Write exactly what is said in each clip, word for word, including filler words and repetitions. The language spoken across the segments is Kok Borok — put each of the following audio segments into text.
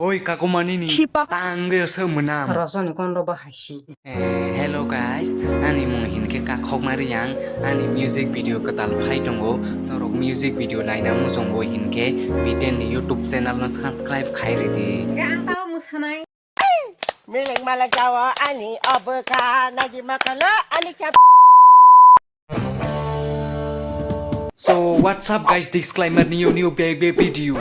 Oi, kakumani ni Sipa. Tangwi se mwnam. Rosoni kondo bo haisi. Eh, hello guys, ani mung hinkhe Kakhokma Riyang, ani music video kwtal phai tongo, norok music video naina muchungo hinkhe Biten ni YouTube channel no subscribe khai ridi. Ang tao mwsanai. Milik malak jawa ani obwkha, nagi makala ani chap. So, what's up guys, disclaimer, new, new, back, back video.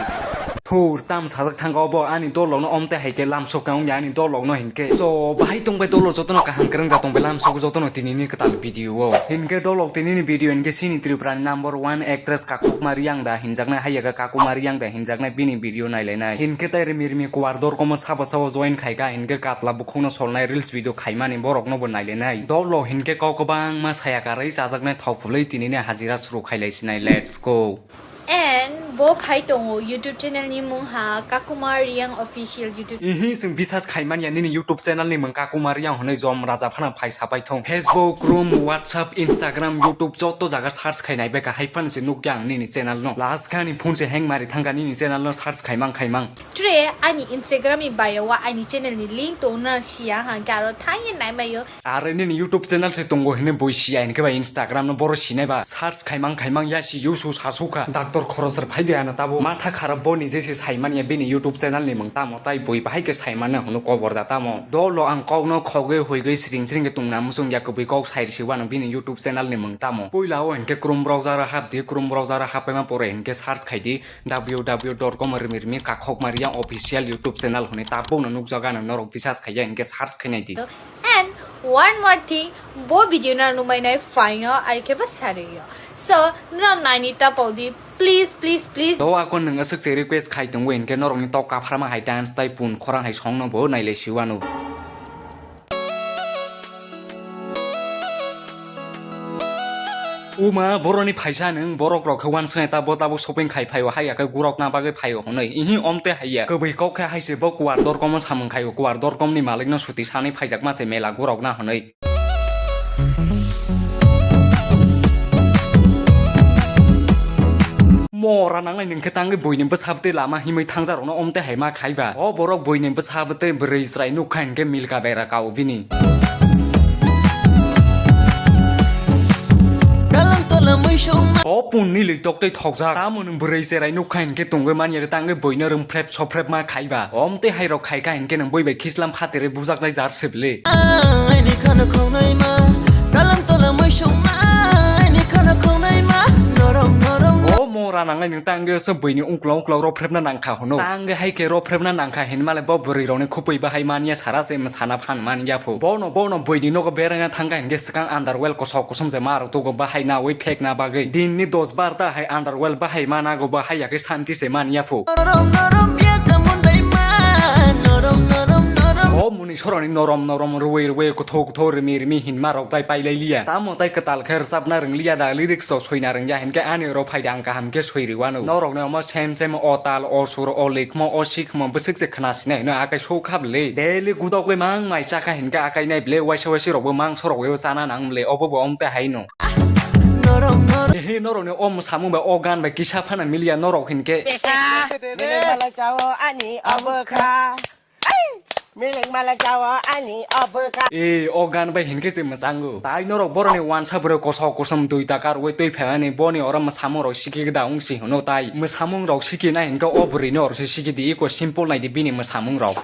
Thur, tam sajak thangka obo, ani dolok no omte haike lamsok ka wngya ani dolok no hinkhe. So, bahai tongbai dolok jotono kaham kwrwng da tongbai lamsok jotono tini ni kwtal video o. Hinkhe dolok tini ni video hinkhe sini Tripura ni number one actress Kakhokma Riyang da hinjaknai, haiya khe Kakhokma Riyang da hinjaknai bini video nailainai. Hinkhe tai rimi rimi kuar dorkomo sabo sabo join khaika, hinkhe katla bukhukno solnai reels video khaimani borokno bo nailainai. Dolok hinkhe kok kwbangma saya karwi chajaknai thok phulwi tinini hajira suru khailai sinai. Let's go. And bo phai tongo YouTube channel ni mung ha Kakhokma Riyang Official YouTube. Ihi, chwng bisas khaimani ya nini YouTube channel ni mung Kakhokma Riyang hwnwi jom raja phano phai sapai thung. Facebook, Chrome, WhatsApp, Instagram, YouTube joto jaga search khainai beka hai phano se nukya ang nini channel no. Last khe ani phone se hang mari thangkha nini channel no search khaimang khaimang. Ture ani Instagram ni bio o ani channel ni link tongna siya hangke aro thangye naimayo. Are nini YouTube channel se tongo hine boi siya hinkhe ba Instagram no boro sinai ba search khaimang khaimang ya si yusu sasukha doctor khorosor phaidi ana tabo matha kharap bo ni jese saimani ya bini YouTube channel ni mung tamo tai boi bahai khe saimana hunu kobor da tamo dolo ang kok no khogwi huigwi sring sring khe tungna muchung ya kubui kok sai risi wano bini YouTube channel ni mung tamo puila o hinkhe krum browser o hap di krum browser o hap paima pore hinkhe search khai di W W W dot com rimi rimi Kakhokma Riyang official YouTube channel hwnwi tabukno nukjago ano norok bisas khaiya hinkhe search khainai di. And one more thing, bo video no nukmai nai phaio, ari khe ba sariyo. So, no naini tapao di, please, please, please. To ako nwng aswk se request khai tongo hinkhe norokni tok kapharma hai dance tai pun khorang hai song no bo nailai siwano. Uma, boroni phaisa nwng, borok rok khe wanswnai ta bo tabuk shopping khai phaio, haiya khe gurok na bagwi phaio hwnwi. Ihi omte haiya. Kwbwi kok khe hai se bo kuar dorkomo samung khaio, kuar dorkomni malikno suti sanwi phaijakma se mela gurok na hwnwi. Mora nangnai nwng khe tangwi buini bwsabtwi lama himwi thangjarokno omte hai ma khaiba. O borok buini bwsabtwi bwrwi chwrai nukha hinkhe milka bera kao bini. O punni lwi toktwi thokjak. Tamo nwng bwrwi chwrai nukha hinkhe tongwi manya tangwi buino rwngphrep sophrep ma khaiba. Omte hai rok khaikha hinkhe nwng bui bai khislam phatere bujaknai jar sibli. Aini khana khongnai ma, dalam tola muisung ma, aini khana khongnai ma, norom norom. O mora nangnai nwng tangwi se buini ungkla ungkla rok phrepna nangkha hwno. Tangwi hai khe rok phrepna nangkha hinmale bo bwrwi rokni khupui bahai manya sara se mwsana phan manya phu. Bono, bono buini nogo berana thangkha hinkhe swkang underwear kosok kosom je ma rok tugo bahai nawi phekna bagwi. Dinni dos barta hai underwear bahai mana go bahai yakhe santi se manya phu. Norom norom biya kamun dai ma, norom norom norom. O muni soroni norom norom rwui rwui kuthuk kuthuk rimi rimi hinma rok tai pailai liya. Tamo tai kwtal khe rwchapna rwng liya da, lyrics rok soina rwng ya hinkhe ani oro phaida ang kaham khe soi rwano. Norok ni omo sem sem o tal o sur o likhmo o sikhmo bwswk se khna sinai hwno akai suk kha bwle. Daily gudok bai mang mai chakha hinkhe akai nai bwle waisa waisi rok bo mang sorok bai chana nang bwle obo bo omte hai no. Ehe, norokni o mwsamung bai o gan bai kisa phano miliya norok hinkhe. Milik malai chao ani obwkha. Milik malai chao ani obwkha. E, o gan bai hinkhe se mwchango. Tai norok boroni wansa bwrwi kosok kosom dui taka rwui twi phaimani boni oro mwsamung rok sikhi da wngsi hwno tai. Mwsamung rok sikhi na hinkhe o bwrwini oro se sikhi di, iko simple nai di bini mwsamung rok.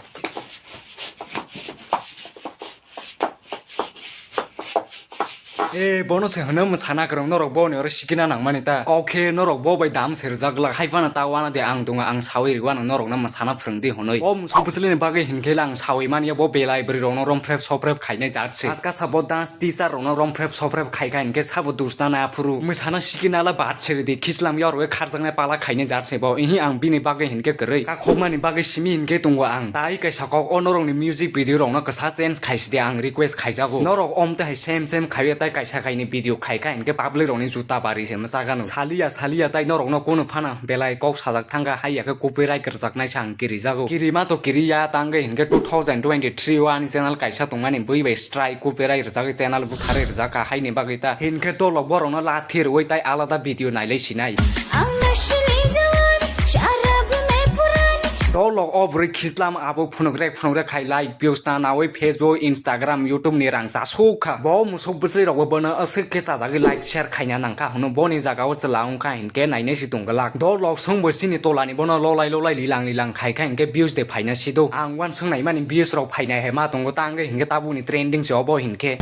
E, bono se hwno mwsana kwrwng norok boni oro sikina nangmani ta. Kok khe norok bo bai dam se rwjak glak, hai phano ta uana de ang dungo, ang sawi rwano norokno mwsana phwrwng di hwnwi. O musu bwswlini bagwi hinkhe lang sawi manya bo belai bwrwi rokno romprep soprep khainai jat se. Atkasa bo dance teacher rokno romprep soprep khaikha hinkhe sabo dusna na phuru mwsana sikina la bat se rwdi, khislam yorwi kharjaknai pala khainai jat se bo. Ihi ang bini bagwi hinkhe kwrwi. Kakhokmani bagwi simi hinkhe tongo ang. Tai kaisa kok o norokni music video rokno kwsa change khaisidi ang request khaijago. Norok omte hai same same khaiwi tai kaisa kaini video khaikha hinkhe public rokni juta bari se mwchagano. Saliya saliya tai norokno kunu phano belai kok sajak thangkha, hai yakhe copyright rwjaknai se ang kirijago. Kirima to kiriya tangwi hinkhe two thousand twenty-three o ani channel kaisa tongmani bui bai strike copyright rwjagwi channel butharwi rwjakha, haini bagwi ta hinkhe dolok borokno lathi rwui tai alada video nailai sinai. Ang nasini jawani, sharab mein purani, Dolok o bwrwi khislam abo phunuk rek phunuk rek khai like views ta nawi Facebook, Instagram, YouTube ni rang chasuk kha. Bo musuk bwswi rok bo bono aswk khe chajagwi like share khaina nang kha hwnwi boni jaga o chwla wng kha hinkhe nainai si tong glak. Dolok swng bo chini tola ni bono lolai lolai lilang lilang khai kha hinkhe views de phaina si do. Ang uansuk nai mani views rok phainai hai ma tongo ta wngwi hinkhe tabuk ni trending se obo hinkhe.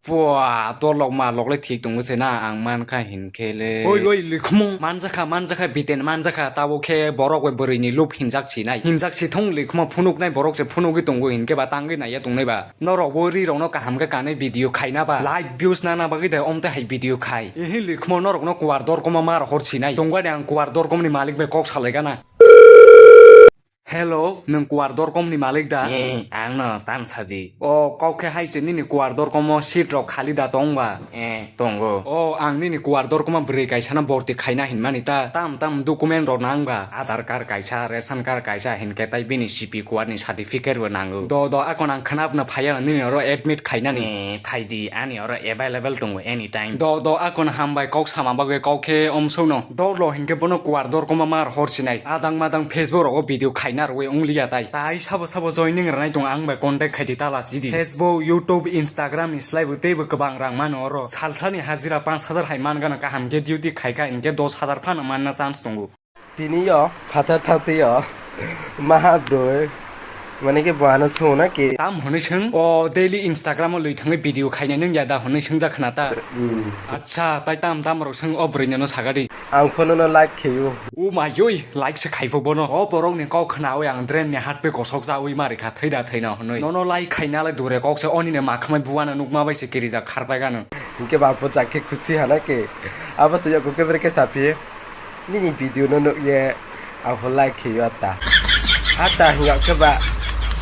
Pua, to lok ma lok le thik tongo se na, ang man kha hin khe le. Oi, oi, likhmo. Manjakha, manjakha, biten manjakha, tabo khe borok bai bwrwi ni loop hinjak si nai. Hinjak si thung likhmo phunuk nai borok se phunugwi tongo hin khe ba tangwi nai ya tong nai ba. Norok bo ri rok no kaham khe kanwi video khaina ba. Like views nana bagwi da omte hai video khai. Ehi likhmo norok no kuar dor koma mar hor si nai. Tongwani ang kuar dor kom ni malik bai kok salai gana. Hello, nwng kuar dorkom ni malik da? Eh, ang no tam sa di. O, kok khe hai se nini kuar dorkomo seat rok khali da tong ba? Eh, tongo. O, ang nini kuar dorkomo bwrwi kaisa no borti khaina hinmani ta. Tam tam document rok nang ba? Aadhaar card kaisa, ration card kaisa, hinkhe tai bini C P kuar ni certificate bo nango. Do, do, akon ang khna phaiya nini oro admit khainani. Eh, phai di, ani oro available tongo anytime. Do, do, akon hambai kok sama bagwi kok khe omsokno. Dolo hinkhe bono kuar dorkoma mar hor sinai. Adang madang Facebook rogo video khaina rwi wng liya tai. Tai sabo sabo joining rwnai tong ang bai contact khaidi tala sidi. Facebook, YouTube, Instagram ni slai bo teibo kwbang rang mano oro. Salsani hajira panch hajar hai man gana kaham khe duty khaikha hinkhe dos hajar phano manna chance tongo. Tini yo phatar thang twi yo maha bro mane ke bo ano sung na ke. Tam hwnwi swng o daily Instagram o lwi thangwi video khaina nung ya da hwnwi swngjak khna ta. Hmm. Acha tai tam tam rok swng o bwrwi no sagadi. Ang phone no like kheyo. O ma yoi like se khai pho bono. O borok ni kok khna oi ang drain ni hat pe kosok ja oi mari kha thwi da thwi no hwnwi. Nono like khaina le dure kok se oni ne ma khamai buana nukma bai se kiri ja kharpai gano. Hingke ba po jak khe khusi hana ke. Abo se yoko ke bere ke sapi. Nini video no nuk ye, ang pho like khe yo ta. Ata hingya khe ba,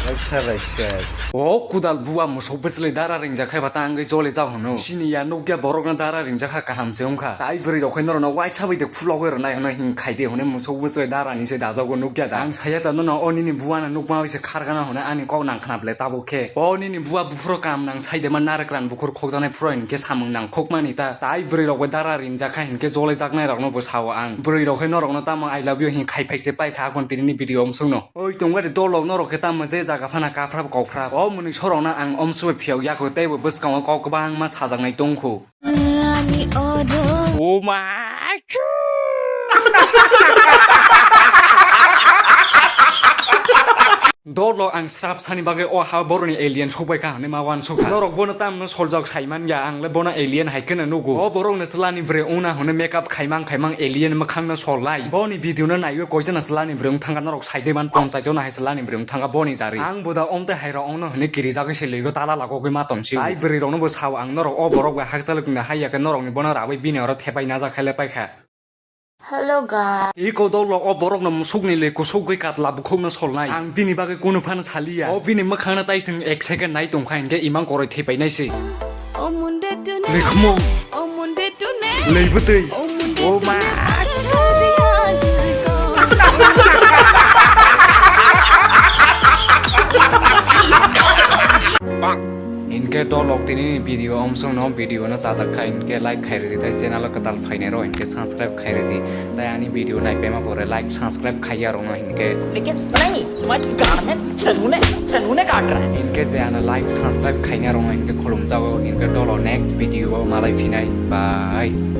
ang sa bai ses. O kudal bua musuk bwswlwi dara ringjak khe ba ta wngwi joli jak hwno. Sini ya nuk ya borok no dara ringjak kha kaham se wng kha. Tai bwrwi rok khe norok no waisa bai de khulogwi rwnai hwno hing khai de hwnwi musuk bwswlwi dara ni se dajago nuk ya da. Ang saya ta nono o nini bua no nukma bai se khargana hwnwi ani kok nang khna ble tabuk khe. O nini bua buphuru kam nang sai de ma narikran bukhur khokjaknai phuru hinkhe samung nang khokmani ta. Tai bwrwi rok bai dara ringjak kha hinkhe jolai jaknai rokno bo sao ang. Bwrwi rok hai norokno tamo I love you hin khai phai se pai kha akon tini ni video omsong no. Oi tongwari dolok norok khe tamo je jaga phana kaphrap kokphrap. O mwnwi sorok no ang omsong bai phiyok yakhwk tei bo bwskango kok kwbangma sajaknai tongkhu. Ani oro. O ma. Dolok ang srap sani bagwi o ha boroni alien sokbai kha hwnwi ma uansukha. Norok bono tamno soljak saiman ya, ang le bono alien hai kheno nugo. O borokno chwlani bwrwi wngna hwnwi makeup khaimang khaimang alien mwkhangno sol lai. Boni video no naiwi koijana chwlani bwrwi wngthangkha norok saide man ponchai jona hai chwlani bwrwi wngthangkha boni jari. Ang bo da omte hai rok ongno hwnwi kirijagwi se lwigo tala lagogwi ma tongsi. Tai bwrwi rokno bo sao ang norok o borok bai hakchalo kingna hai ya khe norokni bono rawi bini oro thepai najak hai le paikha. Hello guys. Iko dolok o borokno musukni le kusugwi katla bukhukno solnai. Ang bini bagwi kunu phano saliya. O bini mwkhangno tai chwng ek second nai tongkha hinkhe imang koroi thepailainai se. O munde tune. Likhmung. O munde tune. Leibwtwi. O munde tune. O ma. Bang. Hinkhe dolok tini ni video omsong no video no chajak kha hinkhe like khai rwdi tai channel o kwtal phainai rok hinkhe subscribe khai rwdi tai ani video nai pema pore like subscribe khai ya rok no hinkhe. लेकिन नहीं, तुम्हारी गांड में चनूने, चनूने काट रहा है। Hinkhe je ano like subscribe khaina rok no hinkhe khulum jago hinkhe dolok next video o malai phinai bye.